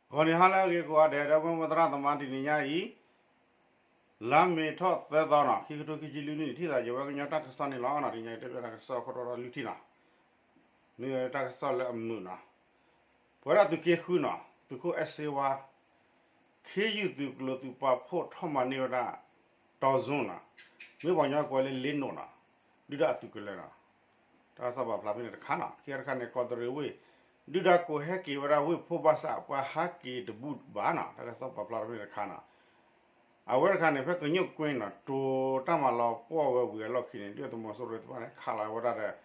ဂီၤနံၤဟါလၢအဂ့ၤကိးဂၤဒဲး ဒီပုၢ်ဝဲၢ်သရၣ်သမါ တနံၤညါအံၤ လါမ့ၤထီၣ်သၢသီနီၤ ခံကထိခံဆံလွံၢ်နံၣ် ထံၣ်သးယဝဲကညီတၢ်ကစီၣ်န့ၣ်လီၤနီၤ. တနံၤညါအံၤတဲဘၣ်တၢ်ကစီၣ်ခိၣ်တီဒီးလွံၢ်ထံၣ်နီၤ, မ့ၢ်ဝဲတၢ်ကစီၣ်လၢအမုာ်နီၤ, ပဝဲဒၣ်သုးက့ဃုနီၤ သုးခိၣ်အဲၣ်စ့ဝါ ခ့ယုၢ်သုးကျိၤသုးပာ်ဖှိၣ်ထီၣ်မၤန့ၢ်ဝဲဒၣ် တီၤဇိနီၤ, မ့ၢ်ပှၤကညီကိးဝဲလၢလ့နိးနီၤ, ဒုၣ်ဒါအသုးကလၢၤနီၤ, တၢ်ကစီၣ်ပာ်ဖျါဖဲန့ၣ်တခါနီၤ. ခံခါတခါန့ၣ် ကီးတရံးဝ့ၢ် ဒုၣ်ဒါကိးဟဲက့ၤဝဲဒၣ်ဝ့ၢ်ဖိဘၣ်ဆၣ် ပှၤဟးက့ၤတဘူၣ်ဘၣ်နီၤ, တၢ်ကစီၣ်ပာ်ဖျါဖဲန့ၣ်တခါနီၤ. အဝဲတခါန့ၣ် ဖဲကညိၣ်ကွ့နီၤ တိၤတၢ်မၤလီၤပှီၢ်ဝဲဝံၤအလီၢ်ခံန့ၣ် ဒုၣ်ဒါသုးမီၤစိရိၤသ့ၣ်တဖၣ်န့ၣ် ခးလီၤဝဲဒၣ်ဒီး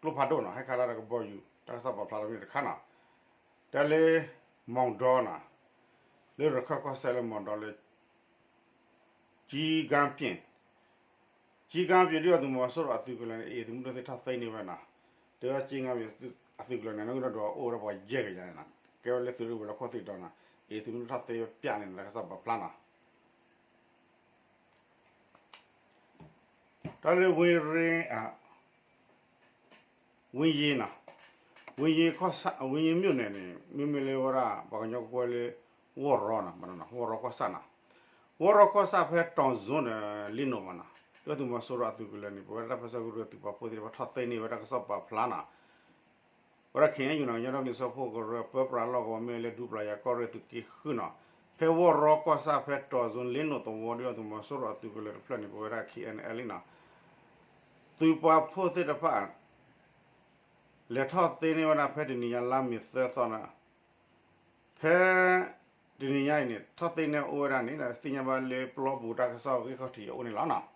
ကျိဖးဒိၣ်နီၤ ဟဲခးလီၤဒီးကဘီယူၤ တၢ်ကစီၣ်ပာ်ဖျါဖဲန့ၣ်တခါနီၤ. တဲလၢ မီၣ်ဒီနီၤ လၢရခၢၣ်ကီၢ်စဲၣ်လၢမီၣ်ဒီလၢ ကၠံကါပျ့ၣ်, ကၠံကါပျ့ၣ် ဒုၣ်ဒါသုးမီၤစိရိၤအသုးကလၢၤန့ၣ် အ့ၣ်သုးမုၢ်ဒိၣ်သ့ၣ်ထီၣ်သ့န့ၢ်ဝဲနီၤ, တဲဝဲကၠံကါပျ့ၣ်အသုးကလၢၤန့ၣ် နီၣ်ဂံၢ်ဒီးအိၣ်ဝဲဒၣ်ပှၤယဲၢ်ကယၤန့ၣ်နီၤ, ကဲဝဲလၢသုးရ့ၣ်ဝဲၤလီၢ်ခိၣ်သ့ၣ်ဒီးနီၤ, အ့ၣ်သုးမုၢ်ဒိၣ်ထီၣ်သ့ဝဲပျၢ်န့ၣ်နီၤ တၢ်ကစီၣ်ပာ်ဖျါနီၤ. တၢ်လၢဝ့ၢ်ရ့ ဝ့ၢ်ယ့နီၤ, ဝ့ၢ်ယ့ကီၢ်ဆၣ် ဝ့ၢ်ယ့မၠိၣ်န့ၣ်န့ၣ် မ့မ့ၢ်လၢဝဲဒၣ် ပှၤကညီကကွဲလၢ ဝီၢ်ရီနီၤ, ဝီၢ်ရီကီၢ်ဆၣ်နီၤ, ဝီၢ်ရီကီၢ်ဆၣ်ဖဲတီၤဇိန့ၣ် လ့နိးမးနီၤ, ဒုၣ်ဒါသုးမီၤစိရိၤအသုးကလၢၤန့ၣ် ပဝဲဒၣ်တၢ်ပၢဆှၢကရူၢ်သုးပာ်ဖှိၣ်သ့ၣ်တဖၣ်ထီၣ်သ့န့ၢ်ဝဲတၢ်ကစီၣ်ပာ်ဖျါနီၤ. ဝဲဒၣ် ခ့ၣ်အဲၣ်ယူၣ် နီၤ ကညီဒီကလုာ်စၢဖှိၣ်ကရၢ ပၢပြးလီၢ်ကဝီၤမ့ၢ်လၢဒူပျၤယၤကီၢ်ရ့ၣ်သုးက့ဃုနီၤ, ဖဲဝီၢ်ရီကီၢ်ဆၣ်ဖဲတီၤဇိလ့နိးသဝီ ဒုၣ်ဒါသုးမီၤစိရိၤအသုးကလၢၤတဖျၢၣ်န့ၣ် ပဝဲဒၣ် ခ့ၣ်အဲၣ်ယူၣ် နီၤ သုးပာ်ဖှိၣ်သ့ၣ်တဖၣ် လဲၤထီၣ်သ့န့ၢ်ဝဲဒၣ်ဖဲတနံၤညါလါမ့ၤသၢသီနီၤ, ဖဲတနံၤညါအံၤန့ၣ် ထီၣ်သ့န့ၢ်အိၣ်ဝဲဒၣ်န့ၣ် သ့ၣ်ညါဘၣ်လၢပျီပူၤတၢ်ကစီၣ်ဂ့ၢ်ခီၣ်ထံးအအိၣ်န့ၣ်လီၤနီၤ.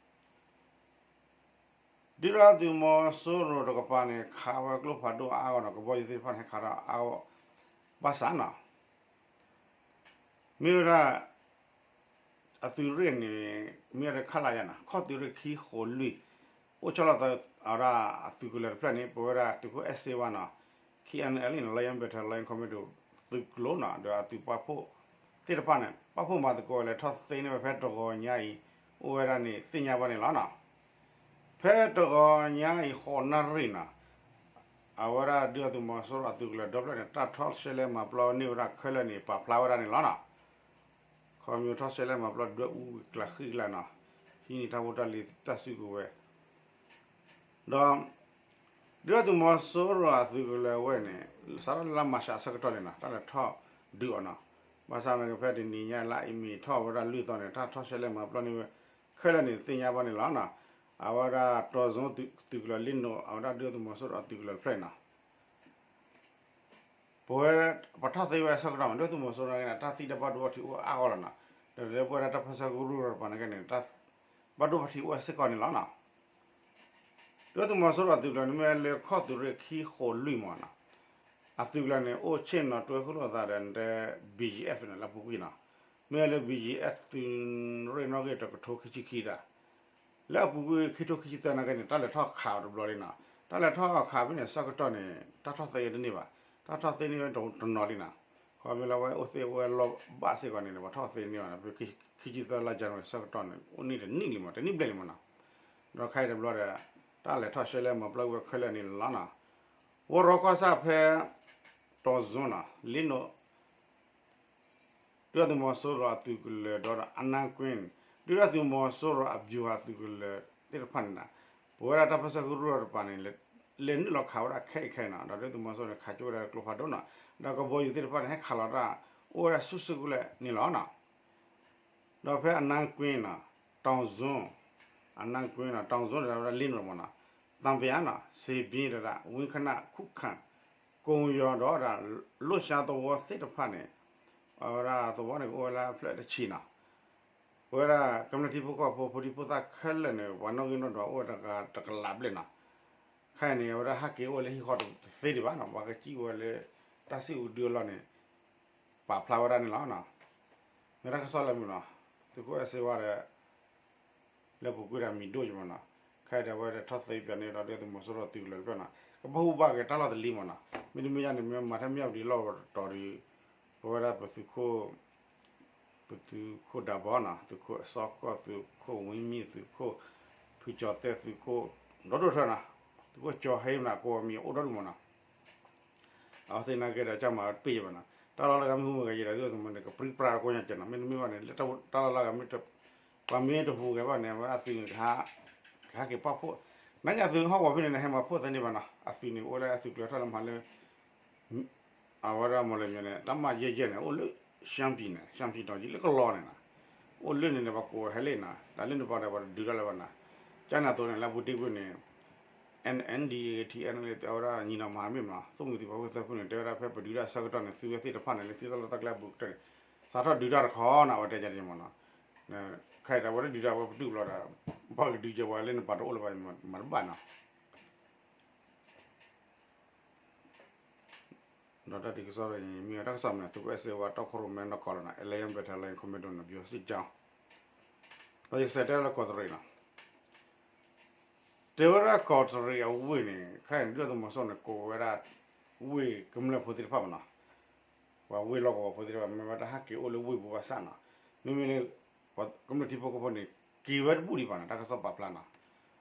ဒုၣ်ဒါသုးမီၤစိရိၤတကပၤန့ၣ် ခးဝဲကျိဖးဒိၣ်အါဂီၢ်နီၤ, ကဘီယူၤသ့ၣ်တဖၣ်န့ၣ် ခးဒီးအါဂီၢ် ဘၣ်ဆၣ်နီၤ မ့ၢ်ဝဲဒၣ် အသုးရ့ၣ်န့ၣ် မ့ၢ်ဝဲဒၣ်ခလရနီၤ, ခီၣ်သုးရ့ၣ်ခံဃိးလွံၢ် အိၣ်ဆီလီၤသးဝဲဒၣ်အသုးကလၢၤတဖျၢၣ်န့ၣ် ပဝဲဒၣ်သုးခိၣ်အဲၣ်စ့ဝါနီၤ, ခ့ၣ်အဲၣ်ယူၣ် နီၤ Lion Battalion Commando သုးကျိၤနီၤ ဒီးအသုးပာ်ဖှိၣ်သ့ၣ်တဖၣ်န့ၣ် ပာ်ဖှိၣ်မၤသကိးလဲၤထီၣ်သ့န့ၢ်ဝဲဖဲတဂီၤညါအံၤ အိၣ်ဝဲဒၣ်န့ၣ် သ့ၣ်ညါဘၣ်န့ၣ်လီၤနီၤ. ဖဲတဂီၤညါအံၤ ဃိးနၣ်ရံၣ်နီၤ အဝဲဒၣ်ဒုၣ်ဒါသုးမီၤစိရိၤအသုးကလၢၤဒီဖျၢၣ်န့ၣ် တၢ်ထီၣ်ရှဲလဲၣ်မၤပျီန့ၢ်ဝဲဒၣ်ခဲလၢာ်န့ၣ် ပာ်ဖျါဝဲဒၣ်န့ၣ်လီၤနီၤ. ခီမ့ၢ်ထီၣ်ရှဲလဲၣ်မၤပျီဒွဲၣ်အူကျးဃံကျးနီၤ, ဟံးန့ၢ်တၢ်ဖိတၢ်လံၤတၢ်စုကဝဲၤ ဒီး ဒုၣ်ဒါသုးမီၤစိရိၤအသုးကလၢၤဝဲန့ၣ် စးထီၣ်လၢလါမၢ်ၡးအဆၢကတီၢ်န့ၣ်နီၤ တၢ်လဲၤထီၣ်ဒုးအီၤနီၤ, ဘၣ်ဆၣ်န့ၣ်က့ ဖဲတနံၤညါလါအံၤမ့ၤထီၣ်ဝဲဒၣ်လွံၢ်သီန့ၣ် တၢ်ထီၣ်ရှဲလဲၣ်မၤပျီန့ၢ်ဝဲ ခဲလၢာ်န့ၣ်သ့ၣ်ညါဘၣ်န့ၣ်လီၤနီၤ. အဝဲဒၣ်တီၤစိသုးကလၢၤလ့နိး အဝဲဒၣ်ဒုၣ်ဒါသုးမီၤစိရိၤအသုးကလၢၤတဖျၢၣ်အံၤနီၤ ပဝဲ ပထီၣ်သ့ဝဲအဆၢကတီၢ်မး ဒုၣ်ဒါသုးမီၤစိရိၤန့ၣ် တၢ်သံတၢ်ဘၣ်ဒိဘၣ်ထံးအိၣ်အါဂီၢ်လီၤနီၤ, ဒီးပဝဲဒၣ်တၢ်ပၢဆှၢကရူၢ်တကပၤန့ၣ်က့န့ၣ် တၢ်ဘၣ်ဒိဘၣ်ထံးအိၣ်စ့ၢ်ကီးန့ၣ်လီၤနီၤ. ဒုၣ်ဒါသုးမီၤစိရိၤအသုးကလၢၤန့ၣ် မ့ၢ်လၢခီၣ်သုးရ့ၣ်ခံဃိးလွံၢ်မးနီၤ, အသုးကလၢၤန့ၣ် အိၣ်ဆ့ၣ်နီၤတွဲဃုာ်လိာ်သးဒီး BGF န့ၣ် လၢအပူၤကွံာ်နီၤ, မ့ၢ်လၢ BGF သုးရ့ၣ်နီၣ်ဂံၢ်တကထိခံဆံခံဒၣ် လၢအပူၤကွံာ်ခံကထိခံဆံသၢနာ်က့န့ၣ် တၢ်လဲၤထီၣ်ခးအီၤတဘျီလံနီၤ, တၢ်လဲၤထီၣ်ခးဖဲန့ၣ်အဆၢကတီၢ်န့ၣ် တၢ်ထီၣ်သ့ဝဲတန့ၢ်ဘၣ်, တၢ်ထီၣ်သ့န့ၢ်ဝဲတနီၤလံနီၤ, ခီမ့ၢ်လၢဝဲအိၣ်သ့ဝဲလီၢ်ဘၣ်စ့ၢ်ကီးန့ၣ် ပှၤထီၣ်သ့န့ၢ်ဘၣ်နီၤ, ဖဲခံဆံသၢလါ January အဆၢကတီၢ်န့ၣ် အိၣ်န့ၢ်တနံၣ်လံမး တနံၣ်ဘျဲၣ်လံမးနီၤ, ဒီးခဲအံၤတဘျီဒီး တၢ်လဲၤထီၣ်ရှဲလဲၣ်မၤပျီဝဲခဲလၢာ်န့ၣ်လီၤနီၤ, ဝီၢ်ရီကီၢ်ဆၣ်ဖဲ တီၤဇိနီၤ လ့နိး ဒုၣ်ဒါသုးမီၤစိရိၤအသုးကလၢၤဒီးအနါကွ့ၢ်န့ၣ် ဒုၣ်ဒါသုးမီၤစိရိၤအဗျူဟာသုးကလၢၤသ့ၣ်တဖၣ်န့ၣ်နီၤ, ပဝဲဒၣ်တၢ်ပၢဆှၢကရူၢ်တကပၤန့ၣ် လဲၤနုာ်လီၤခးဝဲဒၣ်ခဲအံၤခဲအံၤနီၤ, ဒီးဒုၣ်ဒါသုးမီၤစိရိၤန့ၣ် ခးကၠိဝဲဒၣ်ကျိဖးဒိၣ်နီၤ, ဒီးကဘီယူၤသ့ၣ်တဖၣ်န့ၣ် ဟဲခးလီၤတၢ် အိၣ်ဝဲဒၣ်ဆူၣ်ဆူၣ်ကလဲာ်န့ၣ်လီၤနီၤ. ဒီးဖဲအနါကွ့ၢ်နီၤ တီၤဇိ အနါကွ့ၢ်နီၤ တီၤဇိန့ၣ် ဒၣ်ဝဲဒၣ်လ့နိးမးနီၤ, သံပြာနီၤ စ့ဘံဒၣ် ဝံခနၣ် ခုၣ်ခၣ် ကိယီၤဒီးဒၣ် လိၣ်ဆါသဝီသ့ၣ်တဖၣ်န့ၣ် အဝဲဒၣ်သဝီန့ၣ် ကအိၣ်ဝဲလၢအဖျၢၣ်တဆံနီၤ, ပဝဲဒၣ်ကမျၢၢ်ထံဖိကီၢ်ဖိ ဖိဒံဖိသၣ်ခဲလၢာ်န့ၣ် ပှၤနီၣ်ဂံၢ်နီၣ်ဒွးအိၣ်ဝဲတကလးဘျဲၣ်နီၤ, ခဲအံၤန့ၣ် အဝဲဒၣ်ဟဲက့ၤအိၣ်လၢဟံၣ်ဃီတသ့ဒံးဘၣ်နီၤ, ပှၤကစံၣ်ဝဲလၢ တၢ်စံၣ်အူဒုအလီၢ်န့ၣ် ပာ်ဖျါဝဲဒၣ်န့ၣ်လီၤ. မ့ၢ်တၢ်ကစီၣ်လၢမုာ်နီၤ, သုးခိၣ်အဲၣ်စ့ဝါဒီး လၢပူၤကွံာ်ဒီးမံၤဒိၣ်ယမးနီၤ, ခဲအံၤဒီးအဝဲဒၣ်ထီၣ်သ့ပၠးန့ၢ်ဒီးဒုၣ်ဒါသုးမီၤစိရိၤသုးကလၢၤတဖျၢၣ်နီၤ, ကဘၣ်ဟူဘၣ်က့ၤတၢ်လီၢ်တလံမးနီၤ, မ့တမ့ၢ်ယါန့ၣ် မ့ၢ်မၤထဲမ့ၢ်အီၤဒ်လီၢ်တတီၤဒီး ပဝဲဒၣ်ပသုးခိၣ် ပသုးခိၣ်ဒးဘီနီၤ, သုးခိၣ်အစီကီၢ် သုးခိၣ်ဝံမံၤ သုးခိၣ်ဖုကၠီၤသဲး သုးခိၣ်ဒီဒိၣ်ထၢနီၤ, သုးခိၣ်ကၠီၤဟဲမးနီၤ, ကိးမံၤအိၣ်ဒီဒူၣ်မးနီၤ, အဝဲသ့ၣ်နာ်က့ဒီးကမၤပ့ၢ်ယဘၣ်နီၤ, တၢ်လီၢ်လၢအဂၤမ့ၢ်ဟူးဂဲၤယဲဒီး ဒုၣ်ဒါသုးမီၤစိရိၤန့ၣ် ကပြံပြါကိးညါကဲနီၤ, မ့တမ့ၢ်ဘၣ်န့ၣ် လၢတၢ်လီၢ်လၢအဂၤမ့ၢ် ပှၤမ့ၢ်တဟူးဂဲၤဘၣ်န့ၣ် အဝဲအသုးန့ၣ် ကဟးက့ၤပာ်ဖှိၣ်, နာ်က့အသုးဟီၣ်ကဝီၤဖဲန့ၣ်န့ၣ် ဟဲမၤဖှိၣ်သ့န့ၣ်ဘၣ်နီၤ, အသုးန့ၣ် အိၣ်လၢအသုးကျဲၤထီၣ်လၢမၤလၢ အဝဲဒၣ်မီၢ်လၢမီၢ်န့ၣ် တၢ်မၤယဲၢ်ယဲၢ်န့ၣ် အိၣ်လၢ ရှမ်းပြည်န့ၣ်, ရှမ်းပြည်တောင်ကြီးလၢကလီန့ၣ်နီၤ, အိၣ်လၢန့ၣ်န့ၣ် ပှၤကိးဝဲဟဲလံနီၤ, တၢ်လၢန့ၣ်ပှၤဒီးပှၤတဒုးတၢ်လၢၤဘၣ်နီၤ, ကန့ၣ်အသိးန့ၣ် လၢအပူၤတ့ၢ်ကွံာ်န့ၣ် N N D A T N လၢအဝဲဒၣ်ညီနောင်မဟာမိတ်မနီၤ, သိၣ်မှံၤသုးပာ်ဖှိၣ်သၢဖုန့ၣ် တဲဝဲဒၣ်ဖဲပဒုးတၢ်ဆၢကတီၢ်န့ၣ် သုဝဲသ့ၣ်တဖၣ်န့ၣ် လၢသုတၢ်လီၢ်တၢ်ကျဲအဘူးကတၢၢ်န့ၣ် စးထီၣ်ဒုးတၢ်တခီနီၤ, အဝဲတဲယၤန့ၣ်မနီၤ, ခဲအံၤတၢ်ဝဲတဒုးတၢ်ဝဲပတုာ်ဘျီဒီး ပှၤကဒုးကဲပှၤလၢနပာ်တအိၣ်လၢၤဘၣ် မၤတဘၣ်နီၤ ဒီးတၢ်ဒုးကစီၣ်န့ၣ် မ့ၢ်ဝဲတၢ်ကစီၣ်မနုၤ သုးခိၣ်အဲၣ်စ့ဝါတီခိၣ်ရိၣ်မဲနီၢ်ကီၢ်လီၤနီၤ, Eleven Battalion Commando န့ၣ် ဘျီစံၣ်ကၠီ, ဒီးယကစးတဲလၢကီၢ်တရံးနီၤ, တဲဝဲဒၣ်ကီၢ်တရံးအဝ့ၢ်န့ၣ် ခဲအံၤန့ၣ် ဒုၣ်ဒါသုးမီၤစိရိၤန့ၣ် ကိးဝဲဒၣ် ဝ့ၢ်ကမျၢၢ်ဖိသ့ၣ်တဖၣ်မနီၤ, ပှၤဝ့ၢ်လီၢ်ကဝီၤဖိသ့ၣ်တဖၣ် မ့ၢ်ဝဲတၢ်ဟးက့ၤအိၣ်လၢဝ့ၢ်ပူၤဘၣ်ဆၣ်နီၤ, မ့မ့ၢ်လၢ ပှၤကမျၢၢ်ထံဖိကီၢ်ဖိန့ၣ် က့ၤဝဲတဘူၣ်ဒံးဘၣ်နီၤ, တၢ်ကစီၣ်ပာ်ဖျါနီၤ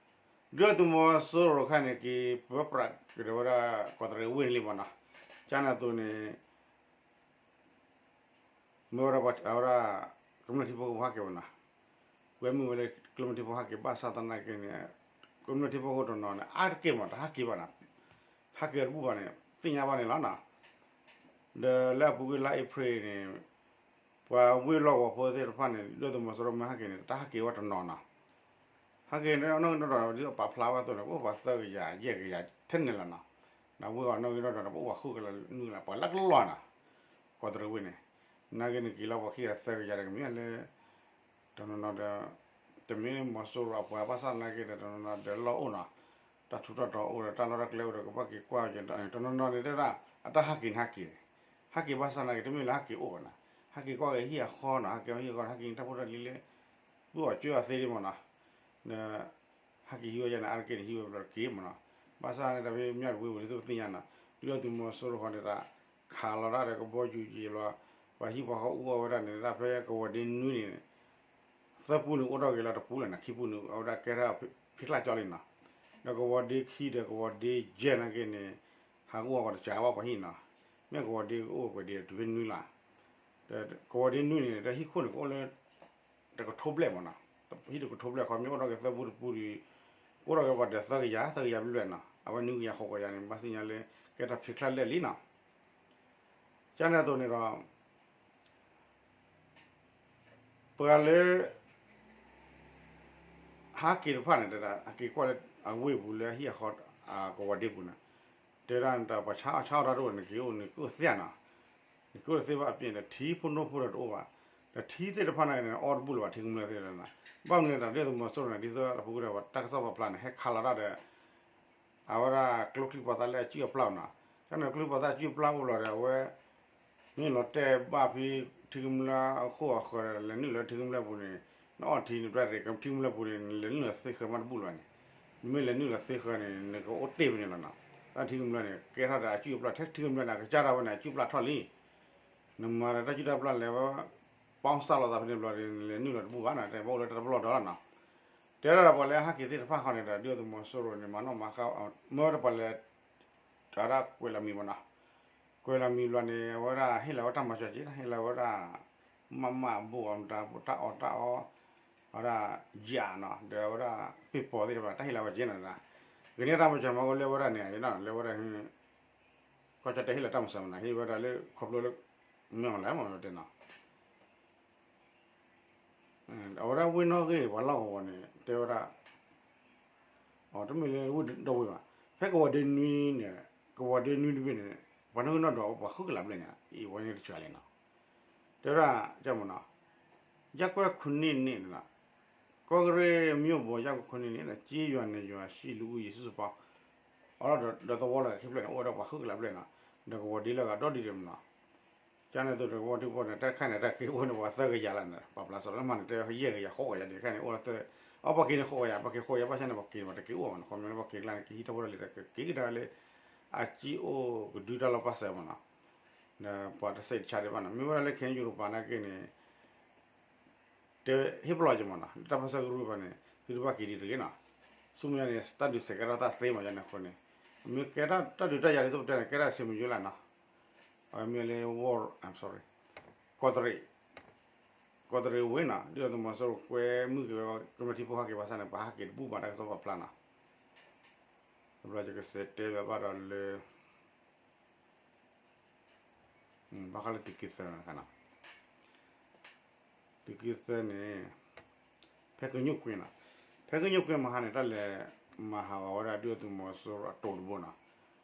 ဒုၣ်ဒါသုးမီၤစိရိၤခဲအံၤန့ၣ် က့ၤပၢပြးကဒီးဝဲဒၣ်ကီၢ်တရံးဝ့ၢ်န့ၣ်လံမနီၤ, ကန့ၣ်အသိးန့ၣ် မ့ၢ်ဝဲဒၣ်ပှၤဝဲဒၣ် ကမျၢၢ်ထံဖိကီၢ်ဖိဟးက့ၤဝဲနီၤ, ကွဲမုာ်ဝဲလၢကမျၢၢ်ထံဖိဟးက့ၤဘၣ်ဆၣ်သနာ်က့န့ၣ် ကမျၢၢ်ထံဖိကီၢ်ဖိတနီၤန့ၣ် အါတက့ၢ်မး တဟးက့ၤဘၣ်နီၤ, ဟးက့ၤတဘူၣ်ဘၣ်န့ၣ် သ့ၣ်ညါဘၣ်န့ၣ်လီၤနီၤ, ဒီးလၢအပူၤကွံာ်လါအ့ဖြ့ၣ်န့ၣ် ပှၤဝ့ၢ်လီၢ်ကဝီၤဖိသ့ၣ်တဖၣ်န့ၣ် ဒုၣ်ဒါသုးမီၤစိရိၤမ့ၢ်ဟးက့ၤန့ၣ် တၢ်ဟးက့ၤဝဲတနီၤနီၤ ဟဲက့ၤနီၣ်ဂံၢ်နီၣ်ဒွးဒီး ဒ်သိးပာ်ဖျါဝဲအသိးန့ၣ် ပအိၣ်ပှၤသၢကယၤယဲၢ်ကယၤထဲန့ၣ်လီၤနီၤ, ဒီးဝ့ၢ်အီၤနီၣ်ဂံၢ်နီၣ်ဒွးဒီး ပအိၣ်ပှၤဃုကလးနွံကလး ပှၤလၢကလီၤနီၤ, ကီၢ်တရံးဝ့ၢ်န့ၣ်, နာ်က့န့ၣ်က့ၤလီၤပှၤခံဂၤသၢကယၤဒီးကမ့ၢ်လၢ တနီၤနီၤဒီး တမ့ၢ်မီၤစိရိၤအပှၤဘၣ်ဆၣ်သနာ်က့ဒီး တနီၤနီၤဒီးလီၢ်အိၣ်နီၤ, တၢ်ထူးတၢ်တီၤအိၣ်ဒီး တၢ်လီၢ်တၢ်ကျဲအိၣ်ဒီး ကဘၣ်က့ၤကွၢ်က့ၤ တနီၤနီၤန့ၣ်တဲဒၣ် အတၢ်ဟးက့ၤန့ၣ်ဟးက့ၤ, ဟးက့ၤဘၣ်ဆၣ်သနာ်က့ တမ့ၢ်လၢဟးက့ၤအိၣ်ဘၣ်နီၤ, ဟးက့ၤကွၢ်က့ၤဟံၣ်အဃီနီၤ, ဟးက့ၤဟံၣ်အဃီ ဟးက့ၤတၢ်ဖိတၢ်လံၤလၢ သူၣ်အီၣ်ကၠိအီၣ်သ့ဒံးမနီၤ, ဒီး ဟဲက့ၤဟံးဝဲယဲန့ၣ် အါတက့ၢ်န့ၣ် ဟံးဝဲဘျီတက့ၢ်မနီၤ, ဘၣ်ဆၣ်န့ၣ် တၢ်ဖဲမၠၢ်တဝ့ၢ်ပူၤန့ၣ် သုကသ့ၣ်ညါနီၤ, ဒုၣ်ဒါသုးမီၤစိရိၤဃီန့ၣ် တၢ်ခးလီၤတၢ်ဒီးကဘီယူၤယံာ်လီၤ, ပှၤဟံၣ်ပှၤဃီအူအီၣ်ဝဲဒၣ်န့ၣ် တၢ်ဖဲကဝီၤဒ့နွံန့ၣ် သၢပူန့ၣ် အိၣ်ထီၣ်က့ၤလီၤတပူလၢၤနီၤ, ခံပူန့ၣ် အဝဲဒၣ်ကဲထီၣ်ဖံးချၣ်ကၠီလံနီၤ, ဒီးကဝီၤဒ့ခံဒီးကဝီၤဒ့ယဲၢ်နာ်က့န့ၣ် ဟးဂူာ်အီၣ်ကီးတစှၤဘၣ်ပှၤဟံၣ်နီၤ, မ့ၢ်ကဝီၤဒ့ကအိၣ်ပှဲၤဒ့တုၤဖဲနွံလီၤ, ဒီးကဝီၤဒ့နွံန့ၣ် တၢ်ဟံၣ်ခိၣ်န့ၣ် ကအိၣ်လၢ တကထိဘျဲၣ်မနီၤ, ဟံၣ်တကထိဘျဲၣ်ခီ မ့ၢ်အိၣ်ထီၣ်က့ၤသၢပူတပူဒီး ကအိၣ်ထီၣ်က့ၤပှၤဒီးသၢကယၤ သၢကယၤဘျဲၣ်နီၤ, အဝဲနွံကယၤဃိးကယၤန့ၣ် ဘၣ်သ့ၣ်ညါလၢ ကဲထီၣ်ဖံးချၣ်လၢာ်လံနီၤ, ကန့ၣ်အသိးန့ၣ်ဒီး ပှၤလၢ ဟးက့ၤတဖၣ်န့ၣ် တဲဒၣ် အက့ၤကွၢ်လၢအဝ့ၢ်ပူၤလၢအဟံၣ်အဃီ ကဝီၤဒ့ပူၤန့ၣ် တဲဒၣ်တၢ်ပှၤဆါအီၣ်ဆါအီၣ်တၢ်တအိၣ်န့ၣ် က့ၤအိၣ်န့ၣ် ကအိၣ်သ့နီၤ, နကအိၣ်တသ့ဘၣ်အပျဲၢ်ဒီး ထံဖိနိဖိဒီးတအိၣ်ဘၣ်, ဒီးထံသ့ၣ်တဖၣ်န့ၣ် အီၣ်တဘူၣ်လၢၤဘၣ် ထံကမျၢၢ်သ့ၣ်တဖၣ်န့ၣ်, ဘၣ်မနုၤတၢ်ဒုၣ်ဒါသုးမီၤစိရိၤန့ၣ် ဒ်သိးအပူၤကွံာ်ဒီး တၢ်ကစီၣ်ပာ်ဖျါန့ၣ် ဟဲခးလီၤတၢ်ဒီး အဝဲဒၣ်ကျိချံမျိာ်သၣ်လၢအစုၣ်အပျၢ်အိၣ်နီၤ, တၢ်န့ၣ်ကျိချံမျိာ်သၣ်စုၣ်ပျၢ်အိၣ်လီၤဒီး အဝဲ မ့ၢ်လီၤတဲာ်ဘၣ်ဖဲထံကမျၢၢ်အဃိအဃၢၤဒီး လဲၤနုာ်လၢထံကမျၢၢ်ပူၤန့ၣ် နအီၣ်ထံန့ၣ် ပြၢ်ရ့ၣ် ကထံကမျၢၢ်ပူၤန့ၣ် နလဲၤနုာ်လီၤသ့ဃၢၤမးတဘူၣ်လၢၤဘၣ်န့ၣ်, နမ့ၢ်လဲၤနုာ်လီၤသ့ဃၢၤန့ၣ် နကအိၣ်တ့ၢ်ဖဲန့ၣ်လီၤနီၤ, တၢ်ထံကမျၢၢ်န့ၣ် ကဲထီၣ်ဒီးအစုၣ်အပျၢ် ထဲထံကမျၢၢ်န့ၣ် အကစၢ်ဒၣ်ဝဲန့ၣ် အစုၣ်ပျၢ်ထီၣ်လံ နမၤဒီးတၢ်စုၣ်တၢ်ပျၢ်လဲၤဝဲ ပီၣ်စၣ်လိာ်သးဖဲန့ၣ်ဘျီဒီး နလဲၤနုာ်လီၤတဘူၣ်ဘၣ်နီၤ, တဲဘၣ်အိၣ်လၢတၢ်တပလီၢ်ဒီးလီၤနီၤ, တဲဒၣ်ဒီးပှၤလၢအဟးက့ၤသ့ၣ်တဖၣ်ဃီန့ၣ်ဒီး ဒုၣ်ဒါသုးမီၤစိရိၤန့ၣ် မၤနီၣ်မၤဃါ မ့ၢ်ဝဲဒၣ်ပှၤလဲၤ တၢ်ဒၣ်ကွဲးလီၤမံၤမနီၤ, ကွဲးလီၤမံၤဘျီန့ၣ် အဝဲဒၣ်ဟ့ၣ်လီၤဝဲတၢ်မၤစၢၤက့ၤ ဟ့ၣ်လီၤဝဲဒၣ် မးမးဘိၣ်အီၣ်မတၤ တၢ်အီၣ်တၢ်အီ အဝဲဒၣ်ယၤနီၤ ဒီးအဝဲဒၣ်ပ့ၢ်ပီၤသ့ၣ်တဖၣ် တၢ်ဟ့ၣ်လီၤဝဲက့ၤနီၤ, ဂ့ၤန့ၢ်တၢ်မၤစၢၤမၤဝဲလၢဝဲဒၣ်န့ၣ် ယနီၤ လၢဝဲဒၣ် ကီၢ်ကၠီၣ်တဲၣ်ဟ့ၣ်လီၤတၢ်မၤစၢၤမနီၤ ဟ့ၣ်ဝဲဒၣ်လၢခီဖျိလၢ မ့ၢ်အီၤလဲၣ်မနီၤတဲနီၤ အဝဲဒၣ်ဝ့ၢ်နီၣ်ဂံၢ်ပှၤလီၢ်ကဝီၤန့ၣ် တဲဝဲဒၣ် အတမ့ၢ်လၢဝ့ၢ်ဒီဝ့ၢ်ဘၣ်, ဖဲကဝီၤဒ့နွံန့ၣ် ကဝီၤဒ့နွံတဘ့ၣ်န့ၣ် ပှၤနီၣ်ဂံၢ်နီၣ်ဒွးပှၤဃုကလးဘျဲၣ်ညါ အံၤဝဲန့ၣ်တစှၤလဲၣ်နီၤ, တဲဝဲဒၣ် ကမနီၤ ရပ်ကွက်ခုနှစ်န့ၣ် ကော့ကရိတ်မြို့ပေါ် ရပ်ကွက်ခုနှစ်န့ၣ် ကျေးရွာနှစ်ရွာရှိ လူဦးရေစုစုပေါင်း အဒီးသဝီလၢခံဖျၢၣ်န့ၣ် အိၣ်ဝဲဒၣ်ပှၤဃုကလးဘျဲၣ်နီၤ, ဒီးကဝီၤဒ့လၢအဂၤဒီဒံးဒံးမနီၤ ကန့ၣ်အသိးဒီးကဝီၤထံဖိန့ၣ် တၢ်ခဲန့ၣ် တၢ်က့ၤအိၣ်န့ၣ် ပှၤသၢကယၤလီၤန့ၣ် ပာ်ဖျါစ့ၢ်လၢမၤန့ၣ် တဲယဲၢ်ကယၤဃိးကယၤဒ်ခဲန့ၣ် အိၣ်လၢသၢ, အပှၤက့ၤန့ၣ်ဃိးကယၤ ပှၤက့ၤဃိးကယၤ ဘၣ်ဆၣ်န့ၣ် ပှၤက့ၤန့ၣ် ပှၤတက့ၤအိၣ်ဘၣ်နီၤ ခီပညီလၢပှၤက့ၤကျါန့ၣ် ကဟံးထီၣ်ဖိတၢ်လံၤဒီး ကက့ၤကဒါလၢ အစ့အိၣ်ကဒုတၢ်လီၢ်ပၢ်စၢၤမနီၤ, ဒီးပှၤတစဲးတဆါဒံးဘၣ်နီၤ မ့ၢ်ဝဲဒၣ်လၢ ခဲအံၤယူရပၤနာ်က့န့ၣ် တဟ့ၣ်ပလီၢ်က့ၤမနီၤ လၢတၢ်ပၢဆှၢကရူၢ်တဖၣ်န့ၣ် သုတဘၣ်က့ၤဒံးတဂ့ၤနီၤ, ဆူမဲာ်ညါန့ၣ် တၢ်ဒုးစဲးကဲထီၣ်တၢ်သ့မးယါန့ၣ်အဃိန့ၣ်, မ့ၢ်ကဲထီၣ်တၢ်ဒုးတၢ်ယၤဒ်သိးပတဲန့ၣ် ကဲထီၣ်ဆ့မုၢ်ယိလၢနီၤ, မ့ၢ်လၢ ဝ ကီၢ်တရံး, ကီၢ်တရံးဝ့ၢ်နီၤ ဒုၣ်ဒါသုးမီၤစိရိၤကွဲမုၢ်က့ၤဝဲ ကမျၢၢ်ထံဖိဟဲက့ၤဘၣ်ဆၣ်န့ၣ် ပှၤဟဲက့ၤတဘူၣ်ဘၣ်တၢ်ကစီၣ်ပာ်ဖျါနီၤ, တဘျီယကစးတဲဘၣ်ဘၣ်ဒီးလၢ ဘၣ်ဃးလၢသုးက့သၢနီၤ, သုးက့သၢန့ၣ် ဖဲကညိၣ်ကွ့နီၤ, ဖဲကညိၣ်ကွ့မဟါန့ၣ် တၢ်လဲၤမၤဟးဂီၤဝဲဒၣ်ဒုၣ်ဒါသုးမီၤစိရိၤအတိၤတဘိနီၤ,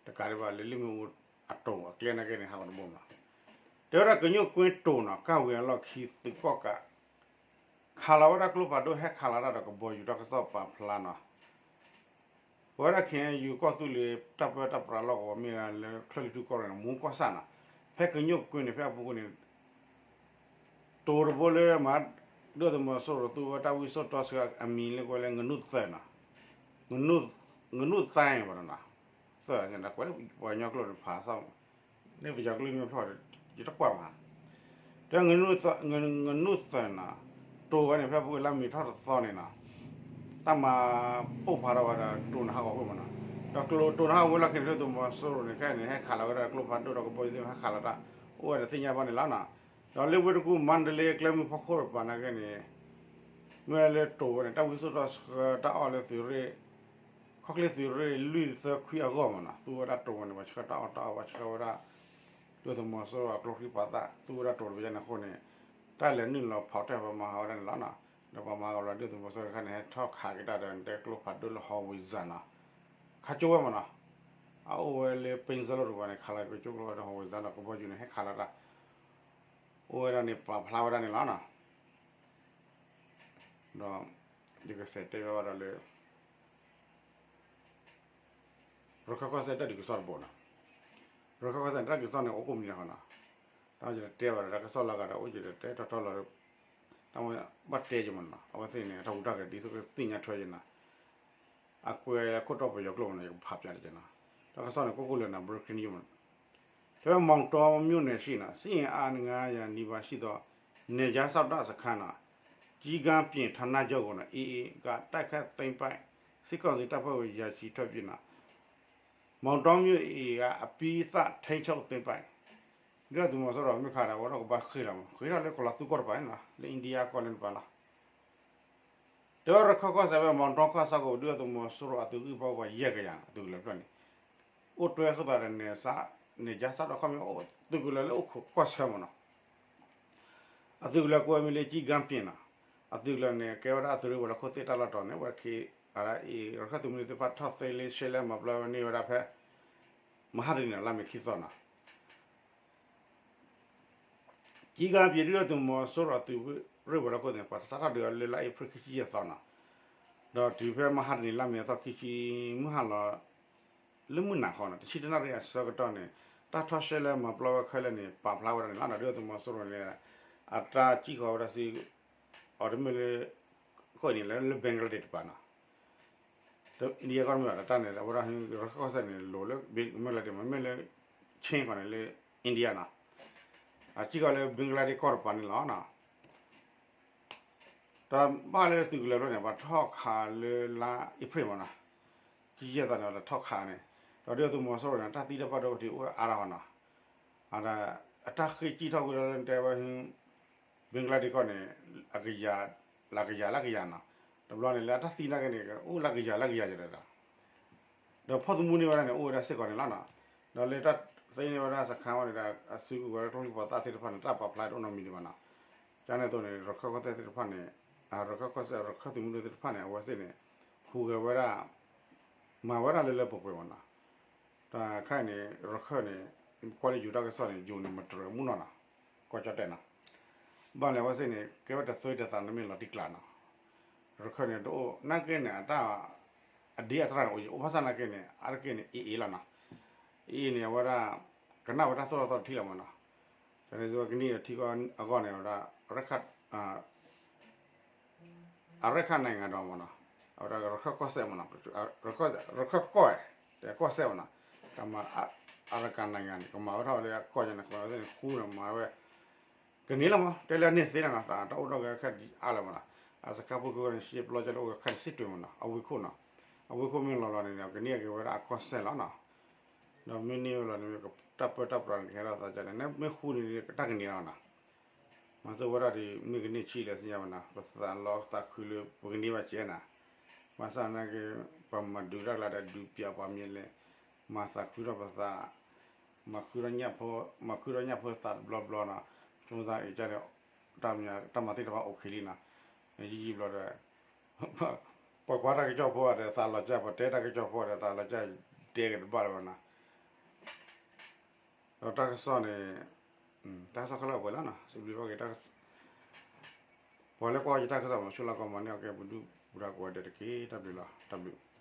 တကးဒံးဘၣ်လၢလ့ၣ်မ့ၣ်အူအတိၤ အကျဲနာ်က့န့ၣ် ဟးဂီၤတဘိနီၤ, တဲဝဲဒၣ်ကညိၣ်ကွ့တိၤနီၤ ကၣ်ဝံၤအလီၢ်ခံသုးကီၣ်ကး ခးလီၤဝဲဒၣ်ကျိဖးဒိၣ် ဟဲခးလီၤတၢ်ဒီးကဘီယူၤတၢ်ကစီၣ်ပာ်ဖျါနီၤ, ပဝဲဒၣ် ခ့ၣ်အဲၣ်ယူၣ် ကီၢ်သူလ့ၤတၢ်ပၢတၢ်ပြးလီၢ်ကဝီၤ မ့ၢ်ဒၣ်လၢချၢၣ်လွံၢ်ထူၣ်ကီၢ်ရ့ၣ်န့ၣ် မူကီၢ်ဆၣ်နီၤ, ဖဲကညိၣ်ကွ့န့ၣ် ဖဲအပူၤကွံာ်န့ၣ် တိၤတဘိလၢမၤ ဒုၣ်ဒါသုးမီၤစိရိၤသူဝဲတၢ်ဝံစိၣ်တီဆှၢအမံၤလၢကွဲးလၢ ငနူၣ်သၢနီၤ, ငနူၣ်သၢဘၣ်နီၤ, သၢ ကွဲးလၢပှၤကညီကျိာ်န့ၣ် ဖးသီၣ် လၢပယီၤကျိာ်မ့ၢ်ဖျါဒီး ယတကွၢ်မး, တဲ ငနူၣ်သၢနီၤ, တိၤဝဲန့ၣ် ဖဲအပူၤကွံာ်လါမ့ၤထီၣ်တသီန့ၣ်နီၤ, တၢ်မၤပိၢ်ဖးထီၣ်ဝဲဒီးတိၤန့ၣ်ဟးဂီၤကွံာ်မးနီၤ, ဒီးကျိတိၤန့ၣ်ဟးဂီၤဝံၤလီၢ်ခံန့ၣ် ဒုၣ်ဒါသုးမီၤစိရိၤန့ၣ် ခဲအံၤန့ၣ် ဟဲခးလီၤဝဲဒၣ်ကျိဖးဒိၣ်ဒီးကဘီယူၤသ့ၣ်တဖၣ်ဟဲခးလီၤတၢ် အိၣ်ဝဲဒီးသ့ၣ်ညါဘၣ်န့ၣ်လီၤနီၤ, ဒီးလၢဝ့ၢ်တကူၣ် မါဒလ့ကျဲမုၢ်ဖီခိၣ်တပၤနာ်က့န့ၣ် မ့ၢ်လၢတိၤဝဲန့ၣ် တၢ်ဝံစိၣ်တီဆှၢတၢ်အီၣ်လၢသုးရ့ၣ် ခီၣ်ချ့သုးရ့ၣ်လွံၢ်သၢခွံအဂီၢ်မးနီၤ, သူဝဲဒၣ်တိၤဝဲန့ၣ် ပှၤဆှၢတၢ်အီၣ်တၢ်အီ ပှၤဆှၢဝဲဒၣ် ဒုၣ်ဒါသုးမီၤစိရိၤအကျိချံပာ်သၣ် သူဝဲဒၣ်တိၤတပၤန့ၣ်အဃိန့ၣ် တၢ်လဲၤနုာ်လီၤဖီၣ်တဲာ်ပှၤမၤဟးဝဲဒၣ်န့ၣ်လီၤနီၤ, ဒီးပှၤမၤဟးဂီၤလီၤဒုၣ်ဒါသုးမီၤစိရိၤတခါန့ၣ် ဟဲထီၣ်ခးက့ၤတၢ်ဒီးတဲကျိဖးဒိၣ်လၢ howitzer နီၤ, ခးကၠိဝဲမးနီၤ, အအိၣ်ဝဲလၢ ပ့စလိၣ်တပၤန့ၣ် ခးလီၤကၠိကျိဒီး howitzer ဒီးကဘီယူၤန့ၣ် ဟဲခးလီၤတၢ် အိၣ်ဝဲဒၣ်န့ၣ် ပာ်ဖျါဝဲဒၣ်န့ၣ်လီၤနီၤ. ဒီး ယကစးတဲဘၣ်ဘၣ်ဒီးလၢ ရခၢၣ်ကီၢ်စဲၣ်တၢ်ဒုးကစီၣ်တဘိနီၤ, ရခၢၣ်ကီၢ်စဲၣ်န့ၣ် တၢ်ဒုးကစီၣ်န့ၣ် အိၣ်ကိးမံၤန့ၣ်ဃီနီၤ, တၢ်ယတတဲဘၣ်ဒီး တၢ်ကစီၣ်လၢအဂၤဒီး အိၣ်ယတတဲထီထီလီၤ, တၢ်ဘၣ်တဲယမးနီၤ, အဝဲသ့ၣ်န့ၣ် တၢ်ဟူးတၢ်ဂဲၤဒ်သိးကသ့ၣ်ညါထွဲယနီၤ, အကွဲးခိၣ်တီပယီၤကျိာ်မးနီၤ ယကဖးပၠးတက့ၢ်နီၤ, တၢ်ကစီၣ်န့ၣ် ကိၣ်ကိၣ်လၢနီၤ breaking news မးနီၤ, ဖဲမောင်တောမြို့နယ်ရှိ စစ်အင်အား ငါးရာနီးပါးရှိသော နယ်ခြားစောင့်တပ်စခန်းနီၤ ကျီးကန်းပြင် ဌာနချုပ်ကိုနီၤ AA က တိုက်ခိုက်သိမ်းပိုက် စစ်ကောင်စီတပ်ဖွဲ့ဝင် ရာချီထွက်ပြေးနီၤ, မောင်တောမြို့ AA က အပြီးသတ်ထိန်းချုပ်သိမ်းပိုက် ဒုၣ်ဒါသုးမီၤစိရိၤမ့ၢ်ခးဒီး အဝဲဒၣ်ကဘၣ်ဃ့ၢ်လီၤမး ဃ့ၢ်ထီၣ်လၢကီၤလီၤသူကီၢ်တပၤန့ၣ်နီၤ လၢ India ကီၢ်လၢတပၤနီၤ, တဲဝဲရခၢၣ်ကီၢ်စဲၣ်ဖဲ မောင်တော ကီၢ်ဆၣ်ကိး ဒုၣ်ဒါသုးမီၤစိရိၤအသုးဂံၢ်ဘါအိၣ်ပှၤယဲၢ်ကယၤနီၤ အသုးကလၢၤဖျၢၣ်န့ၣ်, အိၣ်တွဲဃုာ်သးဒီး နယ်ခြားစောင့် ခီမ့ၢ်အိၣ်သုးကလၢၤလၢအိၣ်ခိးကီၢ်ဆၢမးနီၤ, အသုးကလၢၤကိးဝဲမ့ၢ်လၢ ကျီးကန်းပြင် နီၤ, အသုးကလၢၤန့ၣ် ကဲဝဲဒၣ်အသုးရ့ၣ်ဝဲၤလီၢ်ခိၣ်သ့ၣ်တၢ်လီၢ်တီၤန့ၣ် အဝဲခ့ အဝဲဒၣ်အံၤ ရခၢၣ်သုးမုၢ်သ့ၣ်တဖၣ်ထီၣ်သ့လၢရှဲလဲမၤပျီဝဲန့ၢ်ဝဲဒၣ်ဖဲ မဟါတနံၤနီၤ လါမ့ၤခံသီနီၤ ကျီးကန်းပြင် ဒုၣ်ဒါသုးမီၤစိရိၤအသုးရ့ၣ်ဝဲၤလီၢ်ခိၣ်န့ၣ် ပှၤစးထီၣ်ဒုးအီၤလၢလါအ့ဖြ့ၣ်ခံဆံယဲၢ်သီနီၤ, ဒီးတုၤဖဲမဟါတနံၤ လါမ့ၤအသီခံဆံမုၢ်ဟါလီၤ လၢမုၢ်နၤခီနီၤ တဆံတနၣ်ရံၣ်အဆၢကတီၢ်န့ၣ် တၢ်ထီၣ်ရှဲလဲမၤပျီဝဲခဲလၢာ်န့ၣ် ပာ်ဖျါဝဲဒၣ်န့ၣ်လီၤ. ဒုၣ်ဒါသုးမီၤစိရိၤန့ၣ် အတၢ်စံၣ်ဃီၤဝဲဒၣ်ဆူ အီၤတမ့ၢ်လၢ အဃိန့ၣ်လၢ လၢ Bangladesh တပၤနီၤ India ကီၢ်တမ့ၢ်ဘၣ် တၢ်န့ၣ် အဝဲဒၣ် ရခၢၣ်ကီၢ်စဲၣ်န့ၣ် လိၤလၢ Bangladesh မ့မ့ၢ်လၢ Chin ကီၢ်န့ၣ်လၢ India နီၤ အစံၣ်ဃီၤလၢ Bangladesh ကီၢ်တပၤန့ၣ်လီၤနီၤ တၢ်ဘၣ်လၢသုးကလၢၤဖျၢၣ်န့ၣ် ပှၤထီၣ်ခးလၢလါအ့ဖြ့ၣ်မးနီၤ ခံဆံယဲၢ်သီန့ၣ် ပှၤထီၣ်ခးန့ၣ် ဒီးဒုၣ်ဒါသုးမီၤစိရိၤန့ၣ် တၢ်သံတၢ်ဘၣ်ဒိဘၣ်ထံးအိၣ်အါထီၣ်နီၤ အတၢ်ဃ့ၢ်စံၣ်ထီၣ်ကွံာ်လီၤလၢတဲဝဲ Bangladesh ကီၢ်န့ၣ် အကယၤ လၢကယၤလၢကယၤနီၤ တဘျီန့ၣ် လၢအတၢ်သံနာ်က့န့ၣ် အိၣ်လၢကယၤလၢကယၤယဲၢ်ဒီး ဒီးဖီၣ်သမူန့ၢ်ဝဲဒၣ်န့ၣ် အိၣ်ဝဲဒၣ်စ့ၢ်ကီးန့ၣ်လီၤနီၤ ဒီးလၢတၢ်သ့န့ၢ်ဝဲဒၣ်စခန်းဝဲန့ၣ် ဒီးအစုကဝဲၤကျိချံပှၤသၣ်သ့ၣ်တဖၣ်န့ၣ် တၢ်ပာ်ဖျါတအိၣ်နီတမံၤဒံးဘၣ်နီၤ ကန့ၣ်အသိးန့ၣ် ရခၢၣ်ကီၢ်စဲၣ်သ့ၣ်တဖၣ်န့ၣ် ရခၢၣ်ကီၢ်စဲၣ် ရခၢၣ်သုးမုၢ်ဒိၣ်သ့ၣ်တဖၣ်န့ၣ် အဝဲသ့ၣ်န့ၣ် ဟူးဂဲၤဝဲဒၣ် မၤဝဲဒၣ်လၢလၢပှဲၤပှဲၤမးနီၤ တၢ်ခါအံၤန့ၣ် ရခၢၣ်န့ၣ် ကွၢ်လၢယိၤတၢ်ကစီၣ်န့ၣ် ယိၤန့ၣ် မတြဲၤမုၢ်နီၢ်နီၤ ကီၢ်ကၠီၣ်တဲၣ်နီၤ ဘၣ်လဲၣ်အဝဲသ့ၣ်န့ၣ် ကဲဝဲတသွဲတသးန့ၣ်မ့ၢ်လီၤတံၢ်ကျါနီၤ ရခၢၣ်န့ၣ် တအိၣ်နာ်က့န့ၣ် အတၢ် အဒ့အတရၣ်န့ၣ် အိၣ်ဘၣ်ဆၣ်နာ်က့န့ၣ် အါတက့ၢ်န့ၣ် AA လီၤနီၤ AA န့ၣ် အဝဲဒၣ် ကနၣ်ဝဲတၢ်သိၣ်တၢ်သီတထံၣ်လီၤမးနီၤ တၢ်န့ၣ်ဝဲကနံၣ်ထံကီၢ်အဂီၢ်န့ၣ် အဝဲဒၣ် ရခၢၣ် အရခၢၣ်နိုင်ငံတော်မးနီၤ အဝဲဒၣ်ရခၢၣ်ကီၢ်စဲၣ်မးနီၤ ရခၢၣ်ကီၢ် တဲကီၢ်စဲၣ်မးနီၤ ကမၤ အရခၢၣ်နိုင်ငံန့ၣ် ကမၤဝဲထီၣ်လၢအကီၢ်ညါန့ၣ် ကမၤဝဲသ့ၣ်န့ၣ် ဃူန့ၣ်မၤဝဲ ကန့ၢ်လီၤမး တဲလၢအန့ၢ်သ့န့ၣ်နီၤ တၢ်အိၣ်ဒီးဂဲၤခဲဒ်အါလၢၤမးနီၤ အစခါဖိကဝဲန့ၣ် ရှဲပျီကလၢအိၣ်ဂဲၤခဲန့ၣ် စံးတွ့မးနီၤ အဝ့ၢ်ခိၣ်နီၤ အဝ့ၢ်ခိၣ်မ့ၢ်လီၤလီၤန့ၣ် ကန့ၢ်က့ၤဝဲဒၣ်အကီၢ်စဲၣ်လီၤနီၤ ဒီးမ့ၢ်န့ၢ်ဝဲလီၤန့ၣ် တၢ်ပၢတၢ်ပြးန့ၣ် ကဟဲထီၣ်သးကန့ၣ် နမ့ၢ်ဃူန့ၣ် တၢ်ကန့ၢ်လီၤနီၤ. မၤသ့ဝဲဒၣ်ဒီး မ့ၢ်ကန့ၢ်ဆံးလဲၣ်သ့ၣ်ညါဘၣ်နီၤ, ပသးလီသးခုလၢပကန့ၢ်ဘၣ်ကဲနီၤ. ဘၣ်ဆၣ်သနာ်က့ ပမၤဒုးတၢ်ကျါဒီး ဒုးပျးပှၤမ့ၢ်လဲၣ်, မၤသးခုထီၣ်ပသး, မၤခုထီၣ်ညၣ်ဖိ, မၤခုထီၣ်ညၣ်ဖိသးတဘျီဘျီနီၤ. ဆိမိၣ်သးအံၤကန့ၣ် တၢ်မၤသ့ၣ်တဖၣ်အိၣ်ခံလံနီၤ. ယံာ်ယံာ်ဘျီဒီး ပှၤကွၢ်တၢ်ကစီၣ်ဖိဒီးသးလီၤကၢ်, ပှၤတဲတၢ်ကစီၣ်ဖိဒီးသးလီၤကၢ်, တဲက့ၤတဘၣ်လၢၤဘၣ်နီၤ. ဒီးတၢ်ကစီၣ်န့ၣ် တၢ်ကစီၣ်ခဲလၢာ်ပှဲၤလီၤနီၤ, စံးဘျုးဘၣ်က့ၤ ပှၤလၢကွၢ်ယတၢ်ကစီၣ်မၤဆိၣ်လၢကီၢ်မၤန့ၢ်အီၤကဲ ပဒုၣ်ပဒါကိးဂၤဒဲးတက့ၢ်. တၢ်ဘျုးလီၤ, တၢ်ဘျုး.